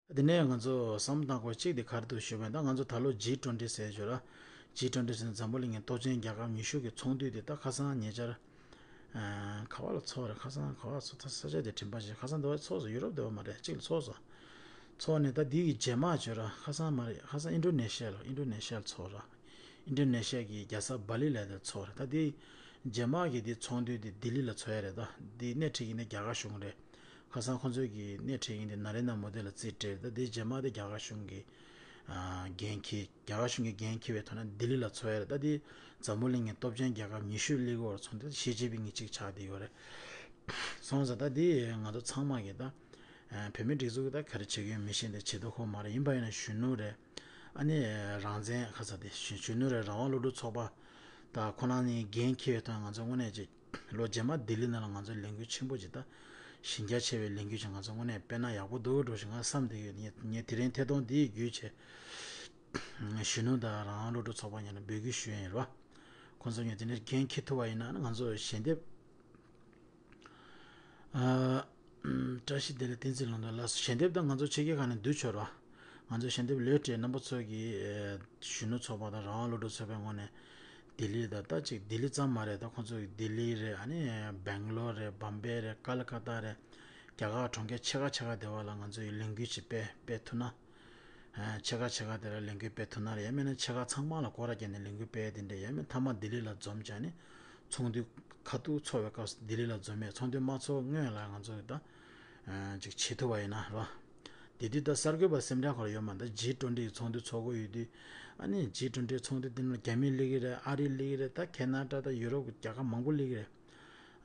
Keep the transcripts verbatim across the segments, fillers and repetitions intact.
དེ་ནས་ང་ཚོ་བསམ་བཏང་དགོས་གཅིག་དེ་ག་རེ་འདུག་ཞུས་པ་ཡིན་ན། ང་ཚོ་ད་ལོ་ཇི་ཊུ་ཝེན་ཊི་ཟེར་ཞོར་ལ། ཇི་ཊུ་ཝེན་ཊི་ཟེར་ན་འཛམ་བུ་གླིང་གི་སྟོབས་ཆེན་རྒྱལ་ཁབ་ཉི་ཤུ་གི་ཚོགས་འདུ་དེ་ད་ཁ་སང་ཉེ་ཆར། ག་བ་ལ་ཚོགས་རེད། ཁ་སང་ག་བ་ཚོགས། ད་ས་ཆ་དེ་དྲན་པ་ཞིག་ཁ་སང་འདི་བ་ཚོགས་སོང་། ཡུ་རོབ་འདི་བ་མ་རེད། གཅིག་ལ་ཚོགས་སོང་། ཚོགས་ནས་ད་འདི་གི་རྗེས་མ་བྱོས་ར། ཁ་སང་མ་རེད། ཁ་སང་ཨིན་ཌོ་ནེ་ཤི་ཡ་ལ། ཨིན་ཌོ་ནེ་ཤི་ཡ་ལ་ཚོགས་ར། ཨིན་ཌོ་ནེ་ཤི་ཡ་གི་རྒྱལ་ས་སྦ་ལི་ལ་དེ་ཚོགས་ར། ད་འདི་རྗེས་མ་གི་འདི་ཚོགས་འདུ་འདི་ལྡི་ལི་ལ་ཚོགས་ཡ་རེད། ད་འདི་སྣེ་ཁྲིད་ཀྱི་ནི་རྒྱ་གར་གཞུང་རེད། ཁ་སང་ཁོང་ཚོས་ཀྱི་སྣེ་ཁྲིད་ཀྱི་འདི་ན་རེན་དྲ་མོ་དི་ལ་རྩིས་སྤྲད་རེད། ད་འདི་རྗེས་མ་དེ་རྒྱ་གར་གཞུང་གི་ཨ་འགན་འཁྱེར། རྒྱ་གར་གཞུང་གི་འགན་འཁྱེར་བའི་ཐོག་ནས་ལྡི་ལི་ལ་ཚོགས་ཡ་རེད། ད་འདི་འཛམ་བུ་གླིང་གི་སྟོབས་ཆེན་རྒྱལ་ཁབ་ཉི་ཤུ་སླེབས་ཀྱི་ཡོད་རེད། ཚོགས་འདུ་ཞི་ཅིན་ཕིང་གི་གཅིག་ཆགས་བསྡད་ཡོད་རེད། སོང་ཙང་ད་འདི་ང་ཚོ་ཚང་མ་གི་ད་ཨ་བོད་མི་སྒྲིག་འཛུགས་ཀྱི་ད་ག་རེ་བྱེད་ཀྱི་ཡོད་མི་ཤེས། འདི་བྱེད་དོ་ཁོ་མ་རེད། ཡིན་པ་ཡིན་ན་གཞོན་ནུ་རེད། ཨ་ནི་རང་བཙན་ཁ་ཚ་དེ་གཞོན་གཞོན་ནུ་རེད། རང་དབང་སློབ་ཕྲུག་ཚོགས་པ་ད་ཁོ་རང་ནི་འགན་འཁྱེར་བའི་ཐོག་ང་ཚོ་དངོས་གནས་ཅིག་ལོ་རྗེས་མ་ལྡི་ལི་ནང་ལ་ང་ཚོ་ལས་འགུལ་ཆེན་པོ་ཅིག་ད་ཞི་རྒྱ་ཆེ་བའི་ལས་འགུལ་ཅིག་ང་ཚོ་དངོས་གནས་སྤེལ་ན་ཡག་པོ་འདུག་འགྲོ་ཞིག་ང་བསམ་བསྡད་ཡོད། ངས་ངས་དེ་རིང་ཐད་གཏོང་འདི་ཡི་བརྒྱུད་བྱས་གཞོན་ནུ་དང་རང་དབང་སློབ་ཕྲུག་ཚོགས་པ་ཉིད་ལ་འབོད་སྐུལ་ཞུ་ཡ་ཡིན་རོ། ཁོང་ཚོ་ངས་དེ་འདྲའི་འགན་འཁྱེར་ཐུབ་པ་ཡིན་ན་ང་ཚོ་ཞལ་འདེབས། ཨ། བཀྲ་ཤིས་བདེ་ལེགས། བསྟན་འཛིན་ལུང་རྟོགས་ལགས་སུ་ཞལ་འདེབས་དང་ང་ཚོ་ཕྱི་རྒྱལ་ཁག་ནས་བསྡུ་ཆོག་རོགས། ང་ཚོ་ཞལ་འདེབས་ལོས་སྤྲད། རྣམ་པ་ཚོ་གིས་ཨེ་གཞོན་ནུ་ཚོགས་པ་དང་རང་དབང་སློབ་ཕྲུག་ཚོགས་པའི་ངོས་ནས་ལྡི་ལི་དང་། ད་ཅིག་ལྡི་ལི་ཙམ་མ་རེད། ད་ཁོང་ཚོ་ལྡི་ལི་རེད། ཨ་ནི་སྦེང་ལོར་རེད། བམ་བེ་རེད། ཀ་ལི་ཀ་ཏཱ་རེད། རྒྱ་གར་གྲོང་ཁྱེར་ཆེ་ཁག་ཆེ་ཁག་དེ་བ་ལ་ང་ཚོ་ཡི་ལས་འགུལ་ཅིག་སྤེལ་སྤེལ་ཐུབ་ན། ཆེ་ཁག་ཆེ་ཁག་དེ་ལ་ལས་འགུལ་སྤེལ་ཐུབ་ན་རེད། ཡང་མིན་ན་ཆེ་ཁག་ཚང་མ་ལ་སྐོར་ར་བརྒྱབ་ནས་ལས་འགུལ་སྤེལ་དེ་འདྲ། ཡང་མིན་མཐའ་མ་ལྡི་ལི་ལ་འཛོམས་བྱས་ནས་ཚོགས་འདུ་ཁ་ཐུག་ཚོགས་པའི་སྐབས་སུ་ལྡི་ལི་ལ་འཛོམས་ཡས། ཚོགས་འདུ་མ་ཚོགས་སྔོན་ལ་ང་ཚོ་ད་ཅིག་བྱེད་ཐུབ་པ་ཡིན་ན་རོ། དེ་དུས་ད་གསར་འགོད་པ་སེམས་ཁྲལ་ཁོ་ར་ཡོད་མ་རེད། ད་ཇི་ཊུ་ཝེན་ཊི་ཚོགས་འདུ་ཚོགས་དགོས་ཡོད་དུས། ཨ་ནི་ཇི་ཊུ་ཝེན་ཊི་ཚོགས་འདུ་དེ་ནང་རྒྱ་མི་སླེབས་ཀྱི་རེད། ཨ་རི་སླེབས་ཀྱི་རེད། ད་ཁེ་ན་ཌ་དང་ཡུ་རོབ་ཀྱི་རྒྱལ་ཁབ་མང་པོ་སླེབས་ཀྱི་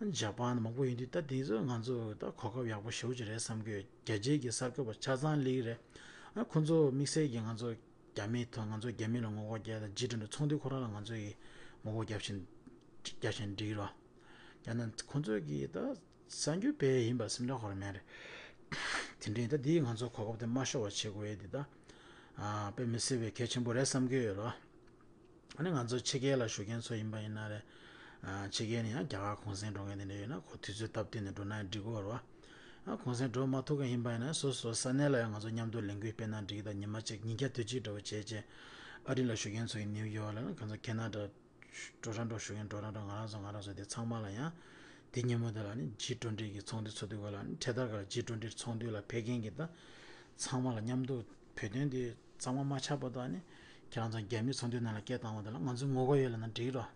རེད། ཇ་པན་མང་པོ་ཡིན་དུས། ད་དེ་ཚོ་ང་ཚོ་ད་གོ་སྐབས་ཡག་པོ་ཞེ་པོ་ཅིག་རེད་བསམ་གྱི་ཡོད། རྒྱལ་སྤྱིའི་གི་གསར་འགོད་པ་ཆ་ཚང་སླེབས་ཀྱི་རེད། ཨ་ཁོང་ཚོ་དམིགས་བསལ་གྱི་ང་ཚོ་རྒྱ་མིའི་ཐོག་ང་ཚོ་རྒྱ་མི་ལ་ངོ་རྒོལ་རྒྱག་ཡ་དང་། ཇི་ཊུ་ཝེན་ཊི་ཚོགས་འདུ་ཁོ་རང་ལ་ང་ཚོ་ཡི་ངོ་རྒོལ་རྒྱབ་བཞིན་རྒྱག་བཞིན་འགྲིག་རོགས། རྒྱ་ནག་ཁོང་ཚོ་གི་ད་གསར་འགྱུར་སྤེལ་ཡིན་པ་སེམས་ཁྲལ་ཁོ་ར་མེད་རེད། དེ་འདྲ་ཡིན། ད་འདིས་ང་ཚོ་གོ་སྐབས་དེ་མ་ཤོར་བ་བྱེད་དགོས་ཡས་འདི་ད་ཨ་དཔེ་མི་སྲིད་པའི་གལ་ཆེན་པོ་རེད་བསམ་གྱི་ཡོད་རོགས། ཨ་ནི་ང་ཚོ་ཕྱི་རྒྱལ་ལ་བཞུགས་མཁན་ཚོ་ཡིན་པ་ཡིན་ན་རེད། ཨ་ཕྱི་རྒྱལ་ནས་ཡང་རྒྱ་གར་གུང་སེང་འགྲོ་མཁན་དེ་འདྲ་ཡོད་ན་ཁོ་དུས་ཚོད་སྟབས་བསྟུན་ནས་འགྲོ་ན་ཡང་འགྲིག་གི་རེད་བ། ཨ་གུང་སེང་འགྲོ་མ་ཐུབ་མཁན་ཡིན་པ་ཡིན་ན་སོ་སོ་ས་གནས་ལ་ཡང་ང་ཚོ་མཉམ་དུ་ལས་འགུལ་སྤེལ་ན་འགྲིག་གི། ད་ཉི་མ་གཅིག་ཉིན་རྒྱབ་དུས་གཅིག་འདྲ་བོ་བྱས་བྱས། ཨ་རི་ལ་བཞུགས་མཁན་ཚོ་ཡིན་ན་ནིའུ་ཡོག་ལ། ང་ཚོ་ཁེ་ན་ཌ་ཊོ་རོན་ཊོ་བཞུགས་མཁན་ཊོ་རོན་ཊོ། ང་རང་ཚོ་ང་རང་ཚོ་དེ་ཚང་མ་ལ་ཡང་དེ་ཉིན་མོ་དེ་ལ་ནི་ཇི་ཊུ་ཝེན་ཊི་གི་ཚོགས་འདུ་ཚོགས་དུས་ག་ལ་ནི་འཕྲེད་དར་ག་ལ་ཇི་ཊུ་ཝེན་ཊི་ཚོགས་འདུ་ལ་ཕེབས་མཁན་གྱི་ད་ཚང་མ་ལ་མཉམ་དུ་བོད་དོན་དེ་གཙང་མ་མ་ཆགས་བར་དུ། ཨ་ནི་ཁྱེད་རང་ཚོ་རྒྱ་མི་ཚོགས་འདུའི་ནང་ལ་སྐད་བཏང་བ་དེ་ལ་ང་ཚོ་ངོ་རྒོལ་ཡོད་ལབ་ན་འགྲིག་རོགས།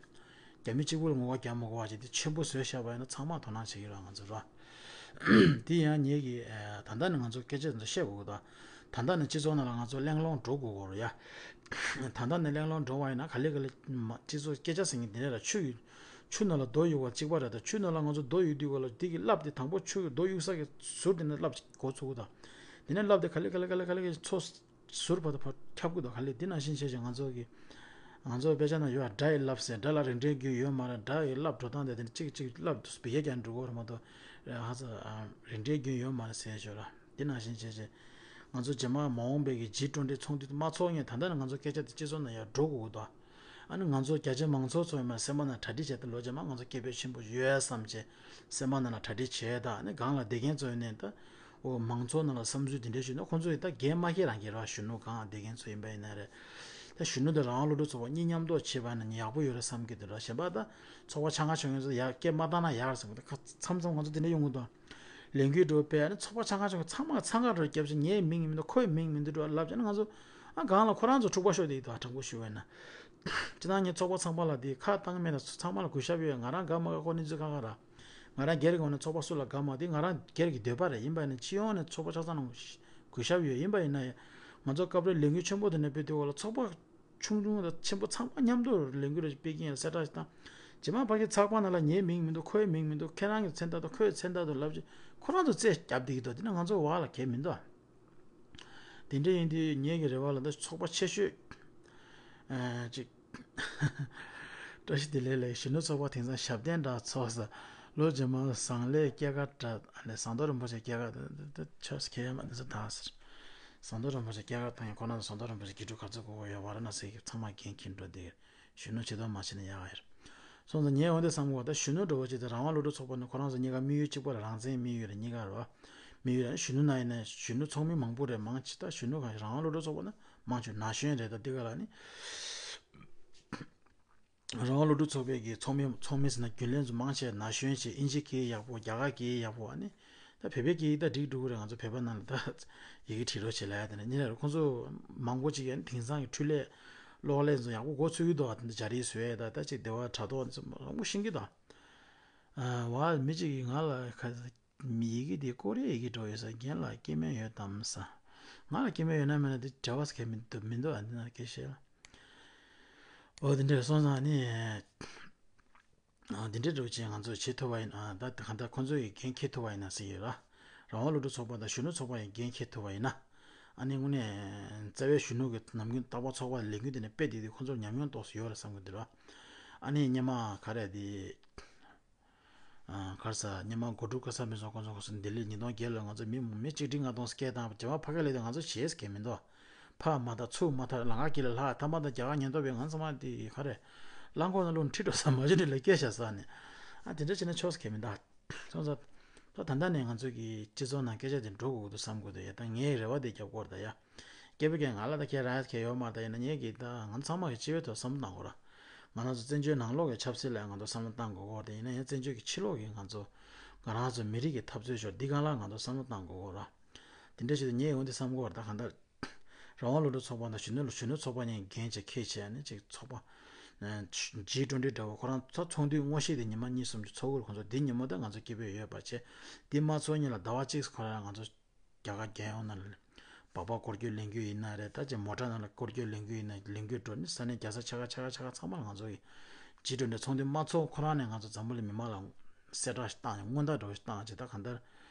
རྒྱ་མི་གཅིག་པུ་ལ་ངོ་རྒོལ་རྒྱག་མ་དགོས་པ་བྱས་ཏེ་ཆེན་པོ་བཟོས་བཞག་པ་ཡིན་ན་ཚང་མ་དོ་སྣང་བྱེད་ཀྱི་རེད་ང་ཚོ་རོགས། དེ་ཡང་ངེད་ཀྱིས་ཨ་ད་ལྟ་ནས་ང་ཚོ་སྐད་ཆ་དེ་ཚོ་བཤད་དགོས་ཀྱི་འདུག་ད་ལྟ་ནས་སྤྱི་ཚོགས་ནང་ལ་ང་ཚོ་གླེང་སློང་འགྲོ་དགོས་ཀྱི་རེད་ཡ། ད་ལྟ་ནས་གླེང་སློང་འགྲོ་བ་ཡིན་ན་ག་ལེ་ག་ལེ་མ་སྤྱི་ཚོགས་སྐད་ཆ་ཟེར་མཁན་དེ་འདྲ་ལ་ཆུ་ཡོད། ཆུ་ནང་ལ་རྡོ་གཡུག་པ་གཅིག་པ་རེད། ད་ཆུ་ནང་ལ་ང་ཚོ་རྡོ་གཡུག་དུས་ག་ལ་དེ་གི་རླབས་དེ་དང་པོ་ཆུ་རྡོ་གཡུག་ས་གི་ཟུར་དེ་ནས་རླབས་འགོ་ཚུགས་གི་འདུག་དེ་ནས་རླབས་དེ་ག་ལེ་ག་ལེ་ག་ལེ་ག་ལེ་གི་མཚོ་ཟུར་བར་དུ་ཕར་ཁྱབ་ཀྱི་འདུག་ག་ལེ་འདི་ནང་བཞིན་བྱས་བྱས་ང་ཚོ་གི་ང་ཚོ་དཔེ་ཆ་ནང་ཡོད། དགྲ་ཡི་རླབས་ཟེར། དགྲ་ལ་རིགས་འགྲེའི་རྒྱུན་ཡོད་མ་རེད། དགྲ་ཡི་རླབས་འགྲོ་སྟངས་དེ་དེ་གཅིག་གཅིག་རླབས་འདུག་སྦི་ཡ་ཀྱང་འགྲོ་གི་རེད་མ་གཏོགས། ཨ་ཧ་ས་ཨ་རིགས་འགྲེའི་རྒྱུན་ཡོད་མ་རེད་ཟེར་ཞོར་ལ་འདི་ནང་བཞིན་བྱས་བྱས་ང་ཚོ་རྗེས་མ་མ་འོངས་པའི་གི་ཇི་ཊུ་ཝེན་ཊི་ཚོགས་འདུ་མ་ཚོགས་སྔོན་ད་ལྟ་ནས་ང་ཚོ་སྐད་ཆ་དེ་སྤྱི་ཚོགས་ནང་ཡར་འགྲོ་དགོས་ཀྱི་འདུག་ཨ་ནི་ང་ཚོ་རྒྱ་ཆེ་མང་ཚོགས་ཚོ་ཡིན་ན་སེམས་པ་ནང་གྲ་སྒྲིག་བྱས་ཏེ་ལོ་རྗེས་མ་ང་ཚོ་སྐད་འབོད་ཆེན་པོ་ཡོད་བསམ་བྱས་སེམས་པ་ནང་ལ་གྲ་སྒྲིག་བྱས། ད་ཨ་ནི་སྒང་ལ་བསྡད་མཁན་ཚོ་ཡིན་ནའི་ད་འོ་མང་ཚོགས་ནང་ལ་བསམ་ཚུལ་དེ་འདྲ་ཞུས་ན་ཁོང་ཚོ་ཡིས་ད་འགན་མ་འཁྱེར་རང་འཁྱེར་བ། གཞོན་ནུ་སྒང་ལ་བསྡད་མཁན་ཚོ་ཡིན་པ་ཡིན་ན་རེད། ད་གཞོན་ནུ་དང་རང་དབང་སློབ་ཕྲུག་ཚོགས་པ་གཉིས་མཉམ་དུ་བྱས་པ་ཡིན་ན་ཡག་པོ་ཡོད་རེད་བསམ་གྱི་འདུག་ར། གཞན་པ་ད་ཚོགས་པ་ཆ་ཚང་ཆོག་མཁན་ཚོ་ཡར་སྐད་མ་བཏང་ན་ཡག་རེད་བསམ་གྱི་འདུག་ཁ་མཚམས་མཚམས་ང་ཚོ་དེ་འདྲ་ཡོང་གི་འདུག་ལས་འགུལ་འགྲོ་པས་ཨ་ནི་ཚོགས་པ་ཆ་ཚང་ཆོག་ཚང་མ་འཚང་ཁ་འགྲོ་རྒྱབ་ཅིག་ངའི་མིང་མི་འདུག་ཁོའི་མིང་མི་འདུག་འགྲོ་ལབ་ཅིག་ཨ་ནི་ང་ཚོ་ཨ་སྒང་ལ་ཁོ་རང་ཚོ་འཁྲུག་པ་ཤོར་བསྡད་ཀྱི་འདུག་ཨ་དྲང་པོ་ཞུ་བས་ན། སྤྱིར་བཏང་ངས་ཚོགས་པ་ཚང་མ་ལ་དེ་ཁ་བཏང་མེད་ན་ཚང་མ་ལ་གུས་ཞབས་ཡོད། ང་རང་དགའ་མ་དགའ་ཁོ་གནས་ཚུལ་ཁག་ཁག་ར། ང་རང་སྒེར་གྱི་ངོས་ནས་ཚོགས་པ་སུ་ལ་དགའ་མ་དེ་ང་རང་སྒེར་གྱི་འདོད་པ་རེད། ཡིན་པ་ཡིན་ན་སྤྱི་ཡོངས་ནས་ཚོགས་པ་ཆ་ཚང་ལ་གུས་ཞབས་ཡོད། ཡིན་པ་ཡིན་ན་ཡང་ང་ཚོ་སྐབས་རེ་ལས་འགུལ་ཆེན་པོ་དེ་འདྲ་སྤེལ་དུས་སྐབས་ལ་ཚོགས་པ་ཆུང་ཆུང་དང་ཆེན་པོ་ཚང་མ་མཉམ་དུ་ལས་འགུལ་རེ་སྤེལ་གྱིན་ཡོད་གསལ་བསྒྲགས་ཤིག་བཏང་། རྗེས་མ་ཕ་གི་ཚགས་པར་ནང་ལ་ངའི་མིང་མི་འདུག་ཁོའི་མིང་མི་འདུག་ཁྱེད་རང་གི་མཚན་རྟགས་དང་ཁོའི་མཚན་རྟགས་དང་ལབ་ཅིག་ཁོ་རང་ཚོ་རྩོད་རྒྱབ་བསྡད་ཀྱི་འདུག་དེ་ནི་ང་ཚོ་བག་ལ་གལ་མི་འདུག་དེ་འདྲ་ཡིན་དུས་ངེད་ཀྱི་རེ་བ་ལ་ད་ཚོགས་པ་ཆེ་ཤོས་ཨ་ཅིག་བཀྲ་ཤིས་བདེ་ལེགས་ལགས། གཞོན་ནུ་ཚོགས་པ་དེང་སང་ཞབས་བརྟན་འདྲ་ཚོགས་ས། ལོ་རྗེས་མ་ཟངས་ལས་སྐྱེས་སྐར་འདྲ། ཨ་ནི་ཟངས་མདོག་རིན་པོ་ཆེ་སྐྱེས་སྐར་འདི་འདི་ཆོས་ཁྱེད་ཡ་མ་འདི་ཚོ་དག་ཟེར། ཟངས་མདོག་རིན་པོ་ཆེ་སྐྱེས་སྐར་བཏང་ཡ་ཁོ་ན་ཚོ་ཟངས་མདོག་རིན་པོ་ཆེ་དགེ་ཕྲུག་ག་ཚོད་དགོས་དགོས་ཡོད་བ་ར་ན་ཟེར་གྱི་ཚང་མ་འགན་འཁྱེར་འགྲོ་བསྡད་ཡོད། གཞོན་ནུ་ཇུས་གཏོགས་མ་བྱས་ན་ཡག་ཡོད། སོང་ཙང་ངས་འོ་འདི་བསམ་གོ་ད་གཞོན་ནུ་འགྲོ་བ་ཅིག་དང་རང་དབང་སློབ་ཕྲུག་ཚོགས་པ་ནི་ཁོ་རང་ཚོ་གཉིས་ཀ་དམིགས་ཡུལ་གཅིག་པ་རེད། རང་བཙན་དམིགས་ཡུལ་རེད། གཉིས་ཀ་རེད་བ། མི་ཡུལ་ལ་གཞོན་ནུ་ན་ཡིན་ན་གཞོན་ནུ་ཚོགས་མི་མང་པོ་རེད། མང་ཆེ་ད་གཞོན་ནུ་གང་རང་དབང་སློབ་ཕྲུག་ཚོགས་པ་ན་མང་ཆེ་ན་གཞོན་རེད། ད་འདི་ག་ལ་ནི་རང་དབང་སློབ་ཕྲུག་ཚོགས་པའི་གི་ཚོགས་མི་ཚོགས་མི་ཟེར་ན་རྒྱུན་ལས་ཚོ་མང་ཆེ་ན་གཞོན་ཆེ། ཨིན་ཇི་སྐད་ཡག་པོ། རྒྱ་གར་སྐད་ཡག་པོ། ཨ་ནི་ད་བོད་པའི་སྐད་ཡིག་ད་འགྲིག་འགྲོ་གི་རེད། ང་ཚོ་བོད་པ་ནང་ལ་ད་ཡི་གེ་བྲིས་རོགས་བྱེད་ལ་ཡ་དེ་ནས་ཉིན་རེར་ཁོང་ཚོ་མང་པོ་ཅིག་ཡ་ནི་དེང་སང་གི་འཕྲུལ་ལས་གློག་ཀླད་ཚོ་ཡག་པོ་འགོ་ཚུགས་ཀྱི་འདུག་ཨ་དེ་འདྲ་སྦྱར་ཡིག་བཟོས་ད་ད་ཅིག་སྡེ་བ་དྲ་ཐོག་ཚོ་མང་པོ་ཤེས་ཀྱི་འདུག་ཨ་བ་མི་གཅིག་གིས་ང་ལ་ཁ་མི་ཡི་གེ་དེ་ཀོ་རི་ཡའི་ཡི་གེ་འགྲོ་ཡོད་ས། རྒན་ལགས་སྐྱེ་དམན་ཡོད་དམ་ས། ང་ལ་སྐྱེ་དམན་ཡོད་ན་མེད་ན་དེ་འབྲེལ་བ་ཟེར་མཁན་མི་འདུག་མི་འདུག་ཨ་འདི་ན་སྐད་བཤད་ལ། འོ་དེ་འདྲ་སོང་ཙང་ནི། ཨ་འདི་འདྲའི་འགྲོ་ཆེད་ང་ཚོས་བྱེད་ཐུབ་པ་ཡིན་ན། ད་གང་ལྟར་ཁོང་ཚོ་ཡི་འགན་འཁྱེར་ཐུབ་པ་ཡིན་ན་ཟེར་གྱི་ཡོད་ར། རང་དབང་སློབ་ཕྲུག་ཚོགས་པ་དང་གཞོན་ནུ་ཚོགས་པ་ཡི་འགན་འཁྱེར་ཐུབ་པ་ཡིན་ན། ཨ་ནི་དངོས་གནས་རྩ་བའི་གཞོན་ནུ་གི་ནམ་རྒྱུན་རྟག་པར་ཚོགས་པ་ལས་འགུལ་དེ་ནས་སྤེལ་བསྡད་དུས་ཁོང་ཚོར་ཉམས་མྱོང་ཏོག་ཙམ་ཡོད་རེད་བསམ་གྱི་འདུག་ར། ཨ་ནི་སྔོན་མ་ག་རེ་དེ། ཨ་ག་རེ་ཟ། སྔོན་མ་གོ་ཀྲུག་ཀ་ས་མི་ཚོ་ཁོང་ཚོ་ཁོང་ཚོ་ལྡི་ལི་ཉིས་སྟོང་བརྒྱད་ལོར་ང་ཚོ་མི་མི་གཅིག་ཁྲི་ལྔ་སྟོང་སྐད་བཏང་། རྗེས་མ་ཕ་གི་ལ་དེ་ང་ཚོ་བྱེད་ཟེར་མཁན་མི་འདུག་ཕ་མ་དང་ཚུགས་མ་ཐག་ལམ་ཁ་དཀྱིལ་ལ་ལྷག་ཐ་མ་དང་རྒྱ་གར་ཉེན་རྟོག་པས་ང་ཚང་མ་དེ་ག་རེ་རླངས་འཁོར་ནང་ལོག་ཁྲིད་འགྲོ་ས་མ་གཞི་ནས་ལ་སྐད་ཆ་ཟ་ནས། ཨ་དེ་འདྲ་བྱས་ན་ཆོག་ཟེར་མཁན་མི་འདུག་སོང་ཙང་། ད་ད་ལྟ་ནས་ང་ཚོ་གི་སྤྱི་ཚོགས་ནང་སྐད་ཆ་དེ་འགྲོ་དགོས་ཀྱི་འདུག་བསམ་གྱི་འདུག་ཡ། ད་ངའི་རེ་བ་དེ་རྒྱབ་སྐོར་ད་ཡ། སྐྱེས་བུ་ཁྱེད་ང་ལ་ད་ཁྱེད་རང་ཁྱེད་ཡོད་མ་རེད། ད་ཡིན་ན་ངེད་ཀྱིས་ད་ང་ཚང་མ་གི་སྤྱི་བའི་ཐོག་བསམ་བློ་བཏང་དགོས་ར། ང་རང་ཚོ་བཙན་བྱོལ་ནང་ལོགས་ཀྱི་ཆབ་སྲིད་ལ་ང་ཚོ་བསམ་བློ་བཏང་དགོས་སྐོར་དེ། ཡིན་ན་ཡང་བཙན་བྱོལ་གྱི་ཕྱི་ལོགས་ཀྱི་ང་ཚོ་ང་རང་ཚོ་མི་རིགས་ཀྱི་འཐབ་རྩོད་ཞོར་འདི་སྒང་ལ་ང་ཚོ་བསམ་བློ་བཏང་དགོས་སྐོར་ར། དེ་འདྲ་ཞིག་ཏུ་ངས་འོང་དེ་བསམ་དགོས་ར། ད་གང་ལྟར་རང་དབང་སློབ་ཕྲུག་ཚོགས་པ་དང་གཞོན་ནུ་གཞོན་ནུ་ཚོགས་པ་གཉིས་འགན་བྱས་འཁྱེར་བྱས་ནས་ཅིག་ཚོགས་པ་ཇི་ཊུ་ཝེན་ཊི་འདྲ་བོ་ཁོ་རང་ཚོ་ཚོགས་འདུའི་དངོས་གཞི་དེ་ཉི་མ་གཉིས་གསུམ་ཅིག་ཚོགས་ཀྱི་རེད། ཁོང་ཚོ་འདི་ཉིན་མོ་ད་ང་ཚོ་སྐྱིད་པོ་ཡོད་པ་བྱས། འདི་མ་ཚོགས་སྔོན་ལ་ཟླ་བ་གཅིག་ཁོ་རང་ང་ཚོ་རྒྱ་གར་རྒྱལ་ཡོངས་ནང་ལ་སྦག་སྦག་སྐོར་སྐྱོད་ལས་འགུལ་ཡིན་ན་རེད། ད་ཅིག་མོ་ཊ་ནང་ལ་སྐོར་སྐྱོད་ལས་འགུལ་ཡིན་ན་ལས་འགུལ་འགྲོ་ནི་ས་གནས་རྒྱལ་ས་ཆེ་ཁག་ཆེ་ཁག་ཆེ་ཁག་ཚང་མ་ལ་ང་ཚོ་གི་ཇི་ཊུ་ཝེན་ཊི་ཚོགས་འདུ་མ་ཚོགས་ཁོ་རང་ནས་ང་ཚོ་འཛམ་བུ་གླིང་མི་མང་ལ་གསལ་བསྒྲགས་བཏང་ནས་སྔོན་བརྡ་འདྲ་བོ་ཞིག་བཏང་བྱས། ད་གང་ལྟར་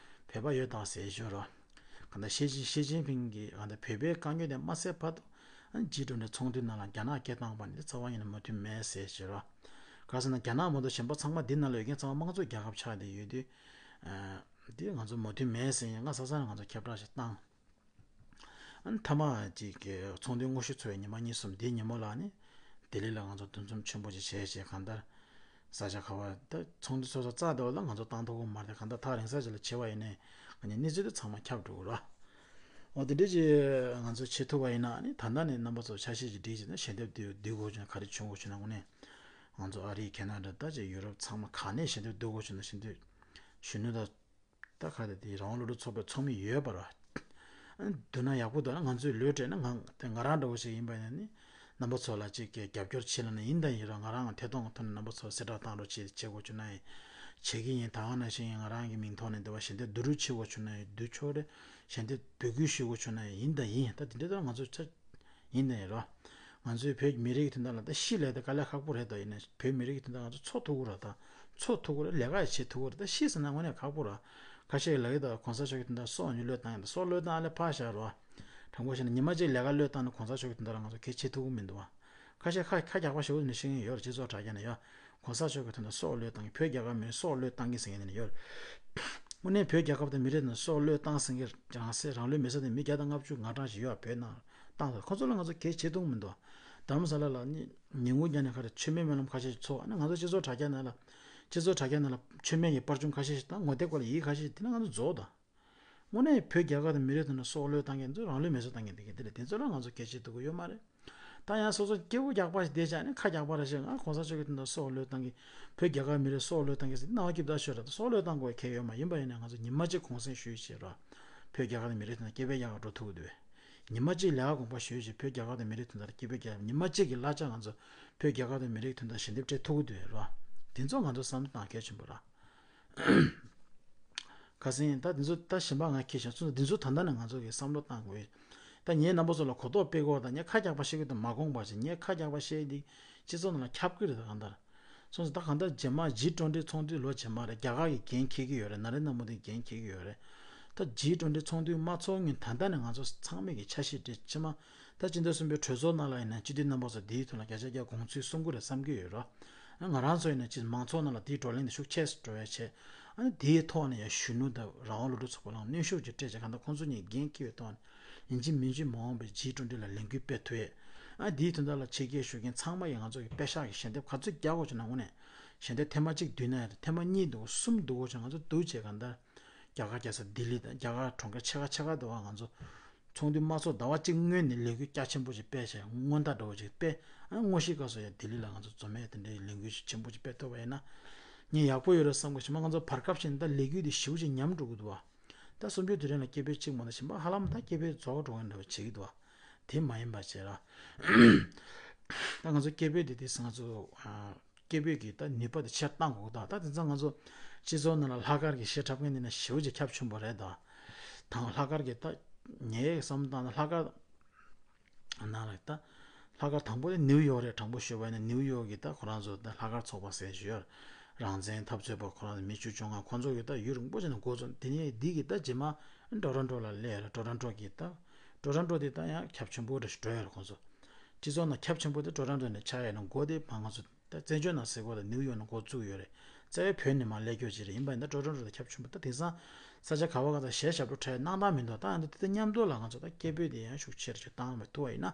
བོད་པ་ཡོད་དང་ཟེར་ཞོར་རོ། གང་ལྟར་ཞི་ཅིན་ཞི་ཅིན་ཕིང་གིས་གང་ལྟར་བོད་པའི་དཀའ་རྙོག་དེ་མ་སེལ་བར་དུ་ཇི་ཊུ་ཝེན་ཊི་ཚོགས་འདུའི་ནང་ལ་རྒྱ་ནག་སྐད་བཏང་བ་ནི་རྩ་བ་ཉིད་ནས་མོས་མཐུན་མེད་ཟེར་ཞོར་རོ། ག་ཟེར་ན་རྒྱ་ནག་མ་གཏོགས་གཞན་པ་ཚང་མ་འདི་ནང་ལ་ཡོད་མཁན་ཚང་མ་དམངས་གཙོ་རྒྱལ་ཁབ་ཆགས་བསྡད་ཡོད་དུས། ཨ་འདི་ང་ཚོ་མོས་མཐུན་མེད་ཟེར་ཡང་ང་ས་ས་ནས་ང་ཚོ་ཁྱབ་བསྒྲགས་ཤིག་བཏང་། ཨ་ནི་མཐའ་མ་ཅིག་གི་ཚོགས་འདུའི་དངོས་གཞི་ཚོགས་པའི་ཉི་མ་གཉིས་གསུམ་དེའི་ཉིན་མོ་ལ་ནི་ལྡི་ལི་ལ་ང་ཚོ་འདུ་འཛོམས་ཆེན་པོ་ཅིག་བྱས་བྱས། གང་ལྟར་ས་ཆ་ག་བ་ད་ཚོགས་འདུ་ཚོགས་ས་རྩ་དེ་བ་ལ་ང་ཚོ་བཏང་ཐུབ་ཀྱི་མ་རེད། གང་ལྟར་ཐག་རིང་ས་ཅིག་ལ་བྱས་པ་ཡིན་ནའི་ང་ཚོ་གནས་ཚུལ་དེ་ཚང་མ་ཁྱབ་འགྲོ་གི་རེད། འོ་དེ་འདྲ་ཅིག་ང་ཚོ་བྱེད་ཐུབ་པ་ཡིན་ན་ནི། ད་ལྟ་ནས་རྣམ་པ་ཚོ་ཆ་ཤས་ཅིག་སྒྲིག་བྱས་ན་ཞལ་འདེབས་བསྡུ་བསྡུ་དགོས་བྱུང་ན། ག་རེ་བྱུང་དགོས་བྱུང་ན་དངོས་གནས་ང་ཚོ་ཨ་རི་ཁེ་ན་ཌ་ད་ཅིག་ཡུ་རོབ་ཚང་མ་ག་ནས་ཞལ་འདེབས་བསྡུ་དགོས་བྱུང་ན་ཞལ་འདེབས་གཞོན་ནུ་དང་། ད་ག་དེ་དེ་རང་དབང་སློབ་ཕྲུག་ཚོགས་པའི་ཚོགས་མི་ཡོད་པ་ར། བསྡུ་ན་ཡག་པོ་འདུག་ན། ང་ཚོས་ལོས་སྤྲད་ན་ང་དེ་ང་རང་འདྲ་བོ་ཞིག་ཡིན་པ་ཡིན་ན་ནི། རྣམ་པ་ཚོ་ལ་ཅིག་གི་རྒྱབ་སྐྱོར་བྱེད་ལ་ནི་ཡིན་དང་ཡིན་ར། ང་རང་ཐད་གཏོང་གི་ཐོག་ནས་རྣམ་པ་ཚོ་གསལ་བསྒྲགས་བཏང་རོགས་བྱེད་བྱེད་དགོས་བྱུང་ན་ཡིན། བྱེད་ཀྱི་ཡིན། ད་ག་ནང་བཞིན་ཡིན། ང་རང་གི་མིང་ཐོག་ནས་འདི་བ་ཞལ་འདེབས་བསྡུ་རུབ་བྱེད་དགོས་བྱུང་ན་ཡིན། བསྡུ་ཆོག་རེད། ཞལ་འདེབས་འབོད་སྐུལ་ཞུ་དགོས་བྱུང་ན་ཡིན་དང་ཡིན། ད་དེ་འདྲ་ད་ང་ཚོ་ཆ་ཡིན་དང་ཡིན་ར། ང་ཚོའི་བོད་མི་རིགས་དོན་དག་ལ་ད་ཤི་ལས་ད་དཀའ་ལས་ཁག་པོ་རེད། ད་ཡིན་ན་བོད་མི་རིགས་དོན་དག་ང་ཚོ་འཚོ་ཐུབ་ཀྱི་རེད། ད་འཚོ་ཐུབ་ཀྱི་རེད། ལས་ཀ་ཡང་བྱེད་ཐུབ་ཀྱི་རེད། ད་ཤི་ཟེར་ན་དངོས་གནས་ཁག་པོ་རེད། ཁ་ཤས་ཀྱིས་ལབ་ཀྱི་འདུག་གོང་ས་མཆོག་གིས་དོན་དག་སྲོག་ནི་བློས་བཏང་ཡིན། ད་སྲོག་བློས་བཏང་ཨ་ལས་ཕར་བཞག་རོགས། དྲང་པོ་བཤད་ན་ཉི་མ་གཅིག་ལས་ཀ་བློས་བཏང་ན་གོང་ས་མཆོག་གིས་དོན་དག་ལ་ང་ཚོ་གལ་ཆེ་ཐུབ་ཀྱི་མི་འདུག་བ། ཁ་ཤས་ཁ་ཁ་རྒྱག་པ་ཞེ་པོ་ནས་བཤད་མཁན་ཡོད་རེད། སྤྱི་ཚོགས་དྲ་རྒྱ་ནས་ཡོད། གོང་ས་མཆོག་གིས་དོན་དག་སྲོག་བློས་བཏང་གི། བོད་རྒྱལ་ཁབ་མི་རིགས་སྲོག་བློས་བཏང་གི་ཟེར་མཁན་དེ་ནས་ཡོད་རེད། དངོས་གནས་བོད་རྒྱལ་ཁབ་དང་མི་རིགས་དང་སྲོག་བློས་བཏང་ཟེར་མཁན་རང་སྲེག་རང་ལུས་མེ་སྲེག་དེ་མི་བརྒྱ་དང་ལྔ་བཅུ་ང་གྲངས་ཤིག་ཡོད། བོད་ནང་བཏང་སོང་། ཁོ་ཚོ་ལ་ང་ཚོ་གལ་ཆེ་མཐོང་མི་འདུག་དྷ་རམ་ས་ལ་ལ་ནི་ཉིན་གུང་ཉལ་ནས་ཁ་རེ་མཆོད་མེ་སྨོན་ལམ་ཁ་ཤས་ཤིག་ཚོགས། ཨ་ནི་ང་ཚོ་སྤྱི་ཚོགས་དྲ་རྒྱ་ནང་ལ་སྤྱི་ཚོགས་དྲ་རྒྱ་ནང་ལ་མཆོད་མེ་ཡི་པར་ཆུང་ཁ་ཤས་ཤིག་དང་ངོ་དེབ་སྐོར་ལ་ཡི་གེ་ཁ་ཤས་ཤིག་དེ་ལ་ང་ཚོ་རྫོགས་དང་། དངོས་གནས་བོད་རྒྱལ་ཁབ་དང་མི་རིགས་དོན་ལ་སྲོག་བློས་བཏང་མཁན་ཚོ་རང་ལུས་མེ་སྲེག་བཏང་མཁན་དེ་ག་དེ་རེད། དེ་ཚོ་ལ་ང་ཚོ་གལ་ཆེ་ཐུབ་ཀྱི་ཡོད་མ་རེད། ད་ཡང་སོ་སོ་སྐྱེ་བོ་རྒྱག་པ་ཞིག་བསྡད་བཞག་ནས་ཁ་རྒྱག་པ་ར་ཞིག་ང་གོང་ས་མཆོག་གི་དོན་དག་སྲོག་བློས་བཏང་གི། བོད་རྒྱལ་ཁབ་མི་རིགས་སྲོག་བློས་བཏང་གི་ཟེར་སྣང་བ་སྐྱིད་པོ་ཞོར་ར། ད་སྲོག་བློས་བཏང་དགོས་ཁེལ་ཡོད་མ་ཡིན་པ་ཡིན་ན་ང་ཚོ་ཉི་མ་གཅིག་གུང་སེང་ཞུས་བྱས་ར། བོད་རྒྱལ་ཁབ་དང་མི་རིགས་དོན་དག་སྐྱིད་པོ་རྒྱག་ག་འགྲོ་ཐུབ་ཀྱི་འདུག་ཉི་མ་གཅིག་ལས་ཀ་དགོངས་པ་ཞུས་བྱས་བོད་རྒྱལ་ཁབ་དང་མི་རིགས་དོན་དག་སྐྱིད་པོ་རྒྱག་ཉི་མ་གཅིག་གི་གླ་ཆ་ང་ཚོ་བོད་རྒྱལ་ཁབ་དང་མི་རིགས་དོན་དག་ཞལ་འདེབས་སྤྲད་ཐུབ་ཀྱི་འདུག་ར། དེ་ཚོ་ང་ཚོ་བསམ་བློ་བཏང་གལ་ཆེན་པོ་ར། ཁ་སང་ད་འདི་ཚོ་ད་གཞན་པ་ང་ཁྱེད་ཞང་ཚོ་འདི་ཚོ་ད་ལྟ་ནས་ང་ཚོ་གི་བསམ་བློ་བཏང་དགོས། ད་ངས་རྣམ་པ་ཚོ་ལ་གོ་རྟོགས་སྤེལ་དགོས། ད་ངས་ཁ་རྒྱག་པ་བཤད་ཀྱི་འདུག་མ་དགོངས་པ་བྱས། ངས་ཁ་རྒྱག་པ་བཤད་འདི་སྤྱི་ཚོགས་ནང་ལ་ཁྱབ་ཀྱི་རེད། ད་གང་ལྟར་སོང་ཙང་ད་གང་ལྟར་རྗེས་མ་ཇི་ཊུ་ཝེན་ཊི་ཚོགས་འདུའི་ལོ་རྗེས་མ་རེད། རྒྱ་གར་གྱི་འགན་འཁྱེར་གྱི་ཡོད་རེད། ན་རེན་དྲ་མོ་དིའི་འགན་འཁྱེར་གྱི་ཡོད་རེད། ད་ཇི་ཊུ་ཝེན་ཊི་ཚོགས་འདུ་མ་ཚོགས་སྔོན་ད་ལྟ་ནས་ང་ཚོ་ཚང་མས་ཀྱི་འཆར་གཞི་སྒྲིག་ཕྱི་མ། ད་སྤྱི་ཟླ་གསུམ་པའི་གྲོས་ཚོགས་ནང་ལ་ཡིན་ན་སྤྱི་འཐུས་རྣམ་པ་ཚོ་འདིའི་ཐོག་ལ་བརྒྱ་ཆ་བརྒྱ་དགོངས་ཚུལ་གསུང་གི་རེད་བསམ་གྱི་ཡོད་ར། ང་རང་ཚོ་ཡིན་ན་སྤྱི་མང་ཚོགས་ནང་ལ་དེའི་བགྲོ་གླེང་དེ་ཤུགས་ཆེ་སུ་འགྲོ་ཡ་བྱས། ཨ་ནི་དེའི་ཐོག་ནས་ཡང་གཞོན་ནུ་དང་རང་དབང་སློབ་ཕྲུག་ཚོགས་པ་ལ་གནོན་ཤུགས་ཀྱིས་སྤྲད་བྱས་གང་ལྟར་ཁོང་ཚོ་གཉིས་འགན་འཁྱེར་བའི་ཐོག་ནས་ཡིན་གཅིག་མིན་གཅིག་མ་འོངས་པའི་ཇི་ཊུ་ཝེན་ཊི་ལ་ལས་འགུལ་སྤེལ་ཐུབ་ཡས། ཨ་དེའི་དོན་དག་ལ་ཆེད་མཁས་ཞུ་མཁན་ཚང་མ་ཡིས་ང་ཚོ་གི་པེ་ཤག་གི་ཞལ་འདེབས་ག་ཚོད་རྒྱག་དགོས་བྱུང་ན་དངོས་གནས་ཞལ་འདེབས་ཐེངས་མ་གཅིག་བསྡུས་ན་ཡང་ཐེངས་མ་གཉིས་འདུག་གསུམ་འདུག་དགོས་བྱུང་ན་ང་ཚོ་བསྡུ་བྱས་གང་ལྟར། རྒྱ་གར་རྒྱལ་ས་ལྡི་ལི་དང་རྒྱ་གར་གྲོང་ཁྱེར་ཆེ་ཁ་ཆེ་ཁ་དུ་བ་ང་ཚོ་ཚོགས་འདུ་མ་ཚོགས་ཟླ་བ་གཅིག་སྔོན་ནས་ལས་འགུལ་རྒྱ་ཆེན་པོ་ཞིག་སྤེལ་བྱས། སྔོན་རྟགས་འདྲ་བོ་ཞིག་སྤེལ། ཨ་དངོས་གཞིའི་སྐབས་སུ་ཡང་ལྡི་ལི་ལ་ང་ཚོ་འཛོམས་ཡས་དེ་འདྲའི་ལས་འགུལ་ཞིག་ཆེན་པོ་ཞིག་སྤེལ་ཐུབ་པ་ཡིན་ན་ངས་ཡག་པོ་ཡོད་རེད་བསམ་གི། ཞིག་མ་ང་ཚོ་བར་སྐབས་ཤིག་ད་ལས་འགུལ་དེ་ཞེ་པོ་ཅིག་ཉམས་འགྲོ་གི་འདུག་བ། ད་གསུམ་བཅུའི་དུས་དྲན་ལ་སྐད་འབོད་གཅིག་མ་གཏོགས་གཞན་པ་ཧ་ལམ་ད་སྐད་འབོད་རྫོགས་འགྲོ་མཁན་འདྲ་བོ་བྱེད་ཀྱི་འདུག་བ། དེ་མ་ཡིན་པ་བྱས་ར། ད་ང་ཚོ་སྐད་འབོད་དེ་དེ་ང་ཚོ་ཨ། སྐད་འབོད་ཀྱི་ད་ནུས་པ་དེ་ཆེར་བཏང་དགོས་ད། ད་དེ་ཚོ་ང་ཚོ་སྤྱི་ཚོགས་ནང་ལ་ལྷག་དཀར་གྱི་གཞས་འཁྲབ་མཁན་དེ་ནི་ཞེ་པོ་ཅིག་ཁྱབ་ཆེན་པོ་རེད་ད། དང་ལྷག་དཀར་གྱི་ད་ངའི་བསམ་སྟངས་ལ་ལྷག་དཀར་ནང་ལ་ད་ལྷག་དཀར་དང་པོ་དེ་ནིའུ་ཡོག་རེད། དྲང་པོ་ཞུས་པ་ཡིན་ན་ནིའུ་ཡོག་གི་ད་ཁོ་རང་ཚོ་ད་ལྷག་དཀར་ཚོགས་པ་ཟེར་ཞུ་ཡོད། རང་བཙན་འཐབ་རྩོད་པ་ཁོ་རང་ཚོ་མི་བཅུ་བཅོ་ལྔ་ཁོང་ཚོ་གི་ད་ཡུན་རིང་པོ་ཅིག་ནས་འགོ་བཙུགས། དེ་ནས་འདི་གི་ད་རྗེས་མ་ཊོ་རོན་ཊོ་ལ་སླེབས་རེད། ཊོ་རོན་ཊོ་གི་ད་ཊོ་རོན་ཊོ་དེ་ད་ཡང་ཁྱབ་ཆེན་པོ་རེ་ཞིག་འགྲོ་ཡོད་རེད། ཁོང་ཚོ་སྤྱི་ཚོགས་ནང་ཁྱབ་ཆེན་པོ་དེ་ཊོ་རོན་ཊོ་ནས་ཆགས་ཡོད་ན། འགོ་དེ་མ་ང་ཚོ་ད་བཙན་བྱོལ་ནང་ཟེར་དགོས་ལ་ནིའུ་ཡོག་ནས་འགོ་བཙུགས་ཡོད་རེད། རྩ་བའི་བོད་ནས་མར་སླེབས་ཀྱོག་ཅིག་རེད། ཡིན་པ་ཡིན་ན་ཊོ་རོན་ཊོ་དང་ཁྱབ་ཆེན་པོ། ད་དེང་སང་ས་ཆ་ག་བ་ག་ད་གཞས་ཞབས་བྲོ་འཁྲབ་གནང་སྟངས་མི་འདུག་ད་ཡང་དེ་ད་མཉམ་དུ་ལ་ང་ཚོ་ད་སྐད་འབོད་དེ་ཡང་ཤུགས་ཆེར་ཅིག་བཏང་མི་ཐུབ་པ་ཡིན་ན་ཨ་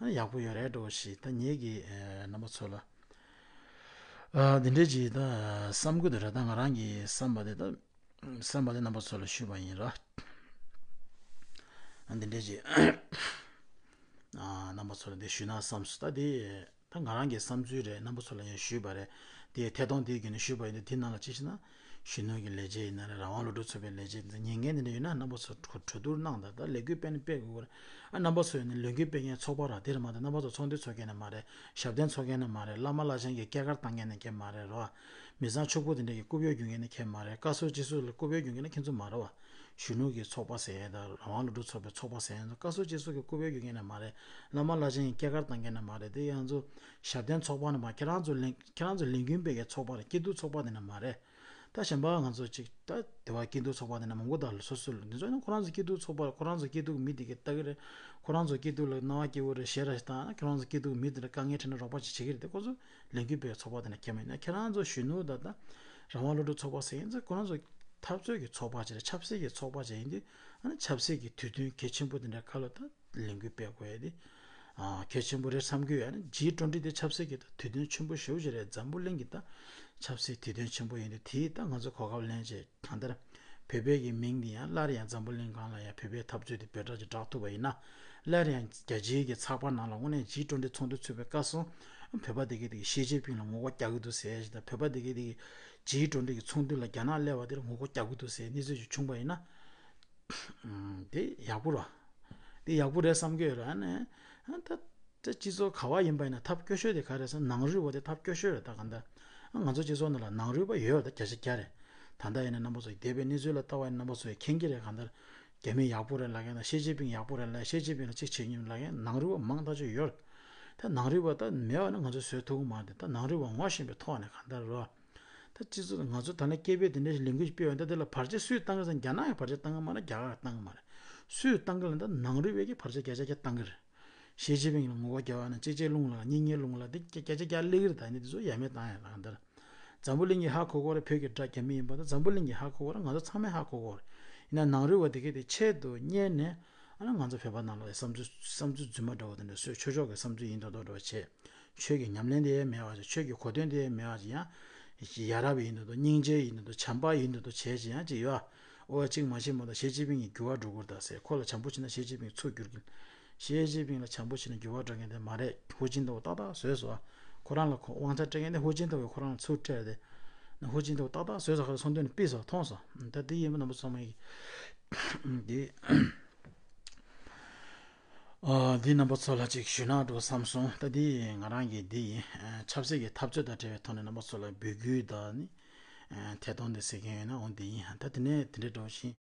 ནི་ཡག་པོ་ཡོད་རེད་འགྲོ་ཞིག་ད་ངེད་ཀྱི་ཨེ་རྣམ་པ་ཚོ་ལ་ཨ་འདི་འདྲས་ཅིག་ད་བསམ་གི་འདུག་ར། ད་ང་རང་གི་བསམ་པ་དེ་ད་བསམ་པ་དེ་རྣམ་པ་ཚོ་ལ་ཞུས་པ་ཡིན་ར། ཨ་འདི་འདྲས་ཅིག་ཨ་རྣམ་པ་ཚོ་ལ་འདི་ཞུས་ན་བསམ་སོང་། ད་འདི། ད་ང་རང་གི་བསམ་ཚུལ་རེད། རྣམ་པ་ཚོ་ལ་ཡང་ཞུས་པ་རེད། དེ་ཐད་གཏོང་དེའི་བརྒྱུད་ནས་ཞུས་པ་ཡིན་ཏེ། དེ་ནང་ལ་ཅི་ཞེ་ན། གཞོན་ནུ་གི་ལས་བྱེད་ཡིན་ན་རེད། རང་དབང་སློབ་ཕྲུག་ཚོགས་པའི་ལས་བྱེད་ཡིན་ན། ཉན་མཁན་དེ་འདྲ་ཡོད་ན་རྣམ་པ་ཚོ་གྲོས་གྲོས་བསྡུར་གནང་དང་། ད་ལས་འགུལ་སྤེལ་ན་སྤེལ་དགོས་ཀྱི་རེད། ཨ་རྣམ་པ་ཚོ་ཡིན་ན་ལས་འགུལ་སྤེལ་མཁན་ཚོགས་པ་ར་དེ་རེད་མ་གཏོགས། རྣམ་པ་ཚོ་ཚོགས་འདུ་ཚོགས་མཁན་ནི་མ་རེད། ཞབས་བརྟན་ཚོགས་མཁན་ནི་མ་རེད། བླ་མ་བླ་ཆེན་གྱི་སྐྱེས་སྐར་བཏང་མཁན་ནི་མཁན་མ་རེད་རོ། མི་ཚང་ཕྱུག་པོ་དེ་འདྲ་གི་རྐུབ་གཡོག་རྒྱུག་མཁན་ནི་མཁན་མ་རེད། བཀའ་ཟུར་སྤྱི་ཟུར་ལ་རྐུབ་གཡོག་རྒྱུག་མཁན་ནི་ཁྱེད་ཚོ་མ་རེད་བ། གཞོན་ནུ་གི་ཚོགས་པ་ཟེར་ཡས་དང་། རང་དབང་སློབ་ཕྲུག་ཚོགས་པའི་ཚོགས་པ་ཟེར་ཡས་དང་། བཀའ་ཟུར་སྤྱི་ཟུར་གྱི་རྐུབ་གཡོག་རྒྱུག་མཁན་ནི་མ་རེད། བླ་མ་བླ་ཆེན་གྱི་སྐྱེས་སྐར་བཏང་མཁན་ནི་མ་རེད། དེ་ཡང་ཚོ་ཞབས་བརྟན་ཚོགས་པ་ནི་མ། ཁྱེད་རང་ཚོ་ལས་ཁྱེད་རང་ཚོ་ལས་འགུལ་སྤེལ་མཁན་ཚོགས་པ་རེད། སྐྱིད་སྡུག་ཚོགས་པ་དེ་ནི་མ་རེད། ད་གཞན་པ་ང་ཚོ་ཅིག་ད་དེ་བ་སྐྱིད་སྡུག་ཚོགས་པ་དེ་ནི་མང་པོ་དག་ལ་སོ་སོ་ལ་འདི་ཚོ་ཡིན་ན་ཁོ་རང་ཚོ་སྐྱིད་སྡུག་ཚོགས་པ་རེད། ཁོ་རང་ཚོ་སྐྱིད་སྡུག་མི་དེ་གས་ལྟ་གི་རེད། ཁོ་རང་ཚོ་སྐྱིད་སྡུག་ལ་སྣང་བ་སྐྱིད་པོ་རེད། ཞེ་དྲག་ཞིག་བཏང་ན་ཁོ་རང་ཚོ་སྐྱིད་སྡུག་མི་དེ་འདྲ་དཀའ་ངལ་འཕྲད་ན་རོགས་པ་ཅིག་བྱེད་ཀྱི་རེད་དེ། ཁོ་ཚོ་ལས་འགུལ་སྤེལ་ཚོགས་པ་དེ་འདྲ་ཁྱེད་མ་ཡིན་ན། ཁྱེད་རང་ཚོ་གཞོན་ནུ་དང་ད་རང་དབང་སློབ་ཕྲུག་ཚོགས་པ་ཟེར་མཁན་ཚོ་ཁོ་རང་ཚོ་འཐབ་རྩོད་ཀྱི་ཚོགས་པ་ཅིག་རེད། ཆབ་སྲིད་ཀྱི་ཚོགས་པ་ཅིག་ཡིན་དུས། ཨ་ནི་ཆབ་སྲིད་ཀྱི་དུས་སྟོན་གལ་ཆེན་པོ་དེ་འདྲ་ཁ་ལོ་ད་ལས་འགུལ་སྤེལ་དགོས་ཡ་དེ་ཨ་གལ་ཆེན་པོ་རེད་བསམ་གྱི་ཡོད། ཨ་ནི་ཇི་ཊུ་ཝེན་ཊི་དེ་ཆབ་སྲིད་ཀྱི་ད་དུས་སྟོན་ཆེན་པོ་ཞེ་པོ་ཅིག་རེད། འཛམ་བུ་གླིང་གི་ད་ཆབ་སྲིད་དུས་སྟོན་ཆེན་པོ་ཡིན་དུས། དེའི་ད་ང་ཚོ་གོ་སྐབས་ལེན་བྱས། གང་ལྟར་བོད་པའི་གི་མིང་འདི་ཡང་སླར་ཡང་འཛམ་བུ་གླིང་སྒང་ལ་ཡང་བོད་པའི་འཐབ་རྩོད་དེ་འབོད་སྒྲ་ཅིག་བསྒྲགས་ཐུབ་པ་ཡིན་ན། སླར་ཡང་རྒྱལ་སྤྱིའི་གི་ཚགས་པར་ནང་ལ་དངོས་གནས་ཇི་ཊུ་ཝེན་ཊི་ཚོགས་འདུ་ཚུགས་པའི་སྐབས་སུ་བོད་པ་དེ་གས་དེ་གས་ཞི་ཅིན་ཕིང་ལ་ངོ་རྒོལ་རྒྱག་གི་འདུག་ཟེར་ཞིག་དང་། བོད་པ་དེ་གས་དེ་གས་ཇི་ཊུ་ཝེན་ཊི་གི་ཚོགས་འདུ་ལ་རྒྱ་ནག་སླེབས་པ་དེ་ལ་ངོ་རྒོལ་རྒྱག་གི་འདུག་ཟེར་གནས་ཚུལ་ཞིག་བྱུང་པ་ཡིན་ན། ཨམ། དེ་ཡག་པོ་རེད། དེ་ཡག་པོ་རེད་བསམ་གྱི་ཡོད་རེད། ཨ་ནི་ཨ་ད་ད་སྤྱི་ཚོགས་ག་བ་ཡིན་པ་ཡིན་ན་ཐབས་སྐྱོ་ཤོས་དེ་ག་རེད་ཟེར་ན། ནང་རུལ་བ་དེ་ཐབས་སྐྱོ་ཤོས་རེད། ད་གང་ལྟར་ཨ་ང་ཚོ་སྤྱི་ཚོགས་ནང་ལ་ནང་རུལ་བ་ཡོད་རེད། ད་བརྒྱ་ཆ་བརྒྱ་རེད། ད་ལྟ་ཡིན་ན་རྣམ་པ་ཚོ་འདས་པའི་གནས་ཚུལ་ལ་ལྟ་བ་ཡིན་ན་རྣམ་པ་ཚོས་མཁྱེན་གྱི་རེད། གང་ལྟར་རྒྱ་མི་ཡག་པོ་རེད་ལབ་མཁན་དང་། ཞི་ཅིན་ཕིང་ཡག་པོ་རེད་ལབ། ཞི་ཅིན་ཕིང་ལ་གཅིག་བྱེད་མཁན་ལབ་མཁན། ནང་རུལ་བ་མང་ཐག་ཆོད་ཡོད་རེད། ད་ནང་རུལ་བ་ད་མེད་པ་ན་ང་ཚོ་བཟོད་ཐུབ་ཀྱི་མ་རེད། ད་ནང་རུལ་བ་ངོ་ཤེས་པའི་ཐོག་ནས་གང་ལྟར་རོ། ད་སྤྱི་ཚོགས་ང་ཚོ་ད་ནས་སྐད་འབོད་དེ་འདྲའི་ལས་འགུལ་ཞིག་སྤེལ་བ་ཡིན་ད། དེ་ལ་བར་ཆད་སུས་བཏང་གི་ཟེར་ན། རྒྱ་ནག་གིས་བར་ཆད་བཏང་གི་མ་རེད། རྒྱ་གར་གིས་བཏང་གི་མ་རེད། སུས་བཏང་གི་ལབ་ན་ད་ནང་རུལ་བས་ཀྱིས་བར་ཆད་བརྒྱ་ཆ་བརྒྱ་བཏང་གི་རེད། ཞི་ཅིན་ཕིང་ལ་ངོ་རྒོལ་རྒྱག་པ་ན་གཅིག་རྗེས་རླུང་ལ་གཉིས་གཉིས་རླུང་ལ་དེ་བརྒྱ་ཆ་བརྒྱ་སླེབས་ཀྱི་རེད། ད་ནི་དེ་ཚོ་ཡ་མེད་བཏང་ཡ་ལ་གང་ལྟར། འཛམ་བུ་གླིང་གིས་ཧ་གོ་གོ་རེད། བོད་ཀྱི་དགྲ་རྒྱ་མི་ཡིན་པ་ད་འཛམ་བུ་གླིང་གིས་ཧ་གོ་གོ་རེད། ང་ཚོ་ཚང་མས་ཧ་གོ་གོ་རེད། ཡིན་ན་ནང་རུལ་བ་དེ་གས་དེ་ཆེད་དུ་གཉེར་ནས་ཨ་ནི་ང་ཚོ་བོད་པ་ནང་ལ་བསམ་ཚུལ་བསམ་ཚུལ་རྫུན་མ་འདྲ་བོ་དེ་འདྲ་བཟོས། ཆོས་ཕྱོགས་ཀྱི་བསམ་ཚུལ་ཡིན་མདོག་མདོག་འདྲ་བོ་བྱས། ཆོས་ཀྱི་ཉམས་ལེན་དེ་མེད་པ་བྱས། ཆོས་ཀྱི་གོ་དོན་དེ་མེད་པ་བྱས། ཡང་ཡ་རབས་ཡིན་མདོག་མདོག་སྙིང་རྗེ་ཡིན་མདོག་མདོག་བྱམས་པ་ཡིན་མདོག་མདོག་བྱས་བྱས་ཡང་ཅིག་ཡོད། ཨོ་གཅིག་མ་བྱེད་མ་གཏོགས་ཞི་ཅིན་ཕིང་གིས་འགྱུར་བ་འགྲོ་དགོས་རེད་ད་ཟེར། ཁོ་ལ་བྱམས་པོ་བྱས་ན་ཞི་ཅིན་ཕིང་ཚུར་འགྱུར་གྱི། ཞི་ཅིན་ཕིང་ལ་བྱམས་པོ་བྱས་ན་འགྱུར་བ་འགྲོ་མཁན་དེ་མ་རེད། ཧུའུ་ཅིན་ཐའོ་ཏག་ཏག་བཟོས་སོང་། ཁོ་རང་ལ་ཁོ་དབང་ཆ་སྤྲད་མཁན་དེ་ཧུའུ་ཅིན་ཐའོ་ཡིས་ཁོ་རང་ལ་ཚུར་སྤྲད་དེ། ཧུའུ་ཅིན་ཐའོ་ཏག་ཏག་བཟོས་སོང་། ཁོ་ཚོགས་འདུ་ནས་ཕུད་སོང་། མཐོང་སོང་། ད་དེ་ཡིན་པ་རྣམ་པ་ཚང་མ་གིས་དེ། ཨ། འདི་རྣམ་པ་ཚོ་ལ་ཅིག་ཞུས་ན་འགྲོ་བསམ་སོང་། ད་འདི་ང་རང་གི་འདི་ཡིན། ཨ། ཆབ་སྲིད་ཀྱི་འཐབ་རྩོད་དང་འབྲེལ་བའི་ཐོག་ནས་རྣམ་པ་ཚོ་ལ་འབོད་སྐུལ་དང་ནི། ཨ། ཐད་གཏོང་འདི་ཟེར་མཁན་ཡོད་ན་འོ་འདི་ཡིན། ད་དེ་ནས་དེ་འདྲ་འགྲོ་བཞིན།